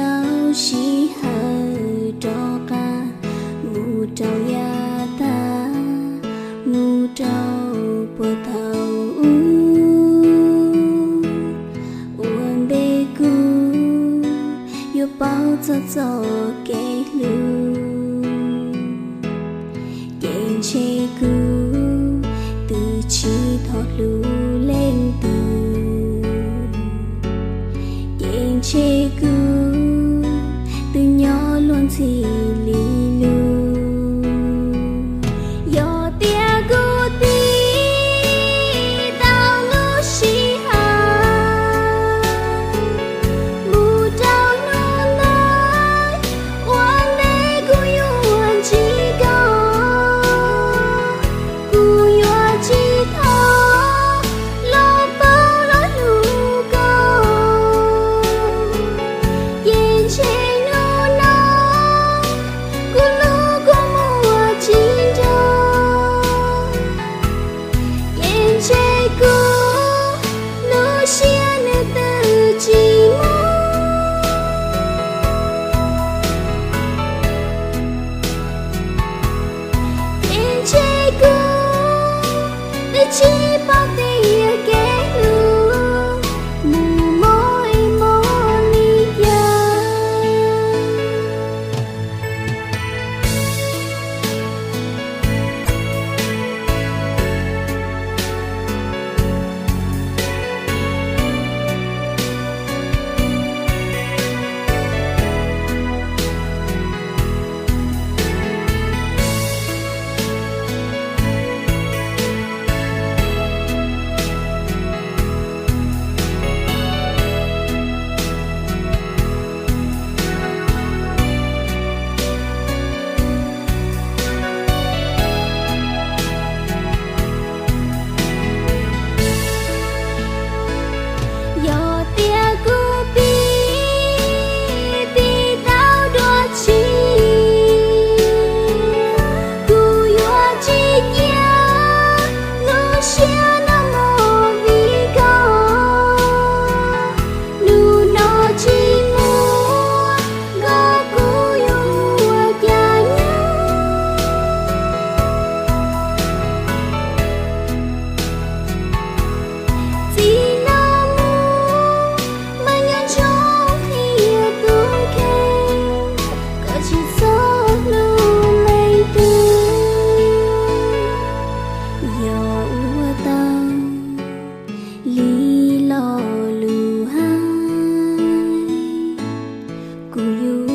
tau sij hawm rov qab mus rau yav tag, mus rau puag thaum ub, ua ntej kuv yuav paub txog txoj kev hlub, ces ntshe kuv twb tsis tau hlub leej twg, ces ntshe kuv twb nyob luag ntxhi li lus. Yog tias kuv tiv tau lub sij hawm mus rau hnub ntawd, ua ntej kuv yuav ntsib koj, kuv yuav tsis tau los paub los hlub koj, ces ntshe hnub no kuv hlub koj muaj tsis nrog, ces ntshe kuv lub siab nws twb tsis muaj, ces ntshe kuv twb tsis paub tias kev hlub nws mob es mob li cas. Yog tias kuv tiv, tiv tau dua tshiab, kuv yuav tsis cia lub siab no mus vim koj. Hnub no tsis muaj koj kuv yuav ua cas nyob. Txij no mus mas nyob ntsoo qhia tus kheej, koj tsis txhob hlub leej twg. Yog ua tau li lo lus hais, kuv yuav